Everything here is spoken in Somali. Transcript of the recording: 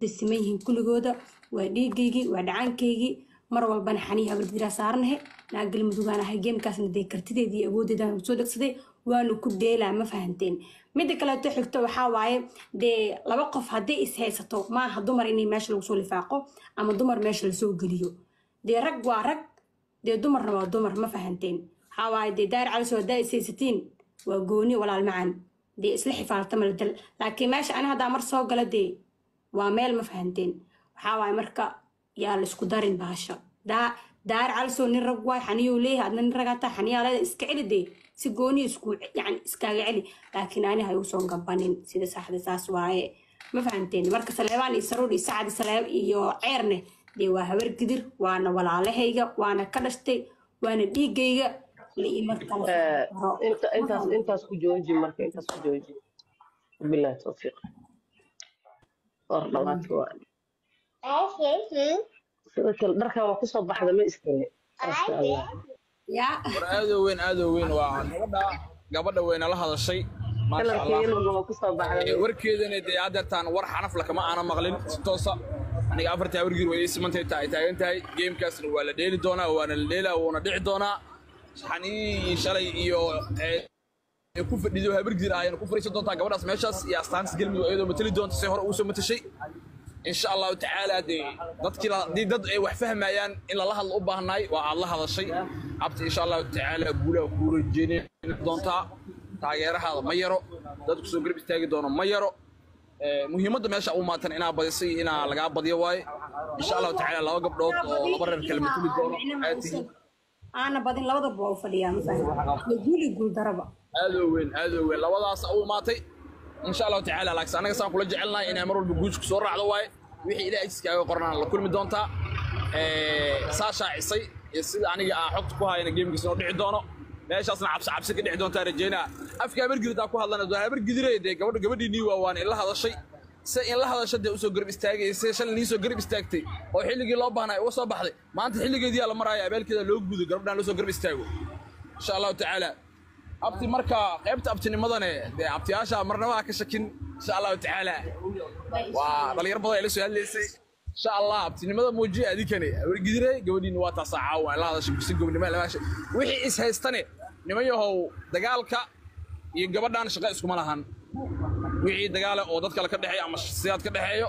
Siman yihiin kulligooda, waa dhiigaygii, waa dhacaankaygii. Mar walbana xaniya Habargidiraa saaranahe, naa Galmudugaan ahay. Gamekaasna dee kartideedii iyo awoodeedaan soo dhegsaday, waanu ku dheelaa, ma fahanteen? Midda kaleeto xigto waxaa waaye, dee laba qof haddii is haysato, maaha dumar inay meesha lagu soo lifaaqo ama dumar meesha lasoo geliyo. Dee rag waa rag, dee dumarna waa dumar, ma fahanteen? Waxaa waaye, dee Daar Caliso haddaa is haysatiin waa gooni, walaal macaan, dee isla xifaaltama la dal, laakiin meesha ani haddaa mar soo gala, dee waa meel, ma fahanteen? Waxaa waaye, marka yaa la isku darin baasha. Daa Daar Caliso nin rag waay, xaniyuu leeyahay, adna nin ragaa taa, xaniyaa leedahay, iska celi, dee si gooni isku yani iskaaga celi, laakiin ani ha igu soo gabanin. Sida saxda saas waaye, ma fahanteen? Marka Saleebaan iyo Saruur iyo Sacad iyo Saleeb iyo Ceerne dee waa Habar Gidir, waana walaalahayga, waana ka dhashtay, waana dhiigayga, la ima kala karo. Inta intaas ku jooji, marka intaas ku jooji. Billahi tawfiiq, war dhamaadka waa sidoo kale. Dharkan waa kusoo baxda, ma istire, maasha Allah. Yaa. War aadoo weyn, aadoo weyn, waa gabadha weyna la hadashay, maasha kalarka Allah. Yelowga waa kusoo baxda. Warkeedana dee haddeertaan war xanaf lakama aana maqlin si toosa. Aniga afartii Habargir way ii simantay, tahay taagan tahay. Gamekaasna waa la dheeli doonaa, waana la dheelaa, wuuna dhici doonaa. Xanii shalay iyo ku fadhido Habargir ayana ku fariisan doontaa gabadhaas meeshaas iyo astaanta Galmudug iyadoo matali doonta si hore ugu soo matashay, insha Allahu tacaala. Dee dadkii haddii dad ay wax fahmayaan in lala hadlo u baahnaay, waa aad la hadashay abti. Insha Allahu tacaala guulaha kuu rajeyn doontaa. Taageerahaada ma yaro, dadku soo garab istaagi doono ma yaro. Muhiimadda meesha u maatan inaa badisay iyo inaa lagaa badiyo waaye, insha Allahu tacaala. Laba gabdhood oo laba reer kala matali doono aad tihiin. Aana badin, labadaba waa u fadhiyaa, ma fahanteen? Guuli guul daraba. Aad oo weyn, aad oo weyn, labadaas u imaatay, insha Allahu tacaala. Laakiin anaga saan kula jecelnahay inay mar walba guush ku soo raacdo waaye. Wixii Ilaahay iskaaga qornaan la kulmi doontaa. Saa shaacisay iyo sida aniga aan xogta ku hayana, gamekiisa inuu dhici doono, meeshaasna cabsi cabsi ka dhici doontaa rajeynaa. Afka Habargidir ku hadlana, doon Habargidire, dee gabadha gabadhiinii waa, waana in la hadashay se in la hadasho, dee usoo garab istaagaysay shalay, nii soo garab istaagtay oo xilligii loo baahnay uga soo baxday. Maanta xilligeedii la maraayo, abaalkeeda loo gudo, gabadhaan loo soo garab istaago, insha Allahu tacaala. Abti, marka qaybta abtinimadane, dee abtiyaasha marnaba ha ka shakin, insha Allahu tacaala. Waa dhalinyar badan ay la soo hadlaysay, insha Allah. Abtinimada muujiya adinkane, Habargidire, gabadhiina waa taasaa caawa in la hadashay si gobnimo la hadashay. Wixii is haystane, niman yahow, dagaalka iyo gabadhan shaqo iskuma lahan. Wixii dagaale oo dad kale ka dhexeeyo ama shakhsiyaad ka dhexeeyo.